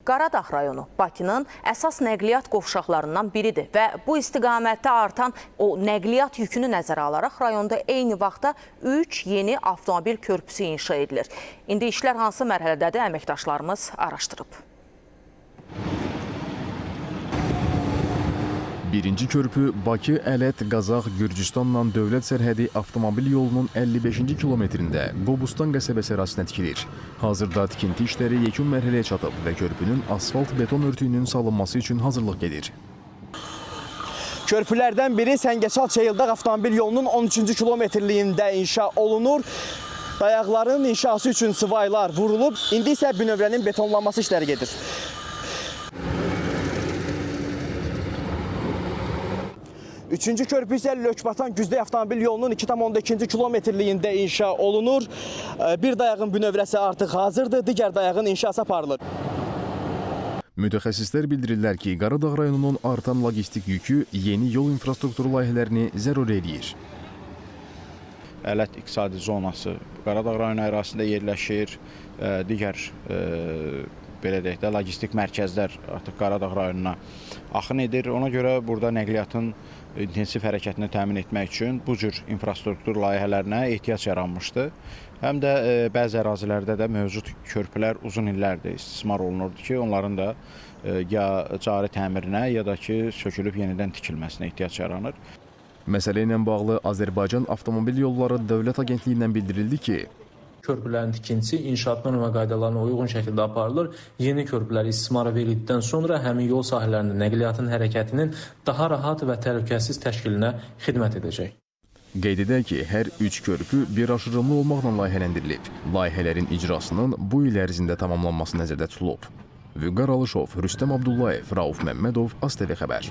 Qaradağ rayonu Bakının əsas nəqliyyat qovşaqlarından biridir və bu istiqamətdə artan o nəqliyyat yükünü nəzərə alaraq rayonda eyni vaxtda 3 yeni avtomobil körpüsü inşa edilir. İndi işlər hansı mərhələdədir, əməkdaşlarımız araşdırıb. Birinci körpü Bakı, Ələt, Qazax, Gürcüstanla dövlət sərhədi avtomobil yolunun 55-ci kilometrində Qobustan qəsəbəsi ərazisinə tikilir. Hazırda tikinti işləri yekun mərhələyə çatıb və körpünün asfalt beton örtüyünün salınması üçün hazırlıq gedir. Körpülərdən biri Səngəçal Çeyildağ avtomobil yolunun 13-cü kilometrliyində inşa olunur. Dayaqların inşası üçün sıvaylar vurulub, indi isə bünövrənin betonlanması işləri gedir. Üçüncü körpü isə Lökbatan Güzdək avtomobil yolunun 2,2-ci kilometrliyində inşa olunur. Bir dayağın bünövrəsi artıq hazırdır, digər dayağın inşası aparılır. Mütəxəssislər bildirirlər ki, Qaradağ rayonunun artan logistik yükü yeni yol infrastrukturu layihələrini zəruri eləyir. Ələt iqtisadi zonası Qaradağ rayonu ərazisində yerləşir. Digər belə deyək də logistik mərkəzlər artıq Qaradağ rayonuna axın edir. Ona görə burada nəqliyyatın intensiv hərəkətini təmin etmək üçün bu cür infrastruktur layihələrinə ehtiyac yaranmışdı. Həm də bəzi ərazilərdə də mövcud körpülər uzun illərdir istismar olunurdu ki, onların da ya cari təmirinə ya da ki, sökülüb yenidən tikilməsinə ehtiyac yaranır. Məsələ ilə bağlı Azərbaycan Avtomobil Yolları Dövlət Agentliyindən bildirildi ki, Körpülərin tikintisi inşaat norma qaydalarına uyğun şəkildə aparılır. Yeni körpülər istismara verildikdən sonra həmin yol sahələrində nəqliyyatın hərəkətinin daha rahat və təhlükəsiz təşkilinə xidmət edəcək. Qeyd edək ki, hər üç körpü bir aşırımlı olmaqla layihələndirilib. Layihələrin icrasının bu il ərzində tamamlanması nəzərdə tutulub. Vüqar Alışov, Rüstəm Abdullayev, Rauf Məmmədov, ASTV xəbər.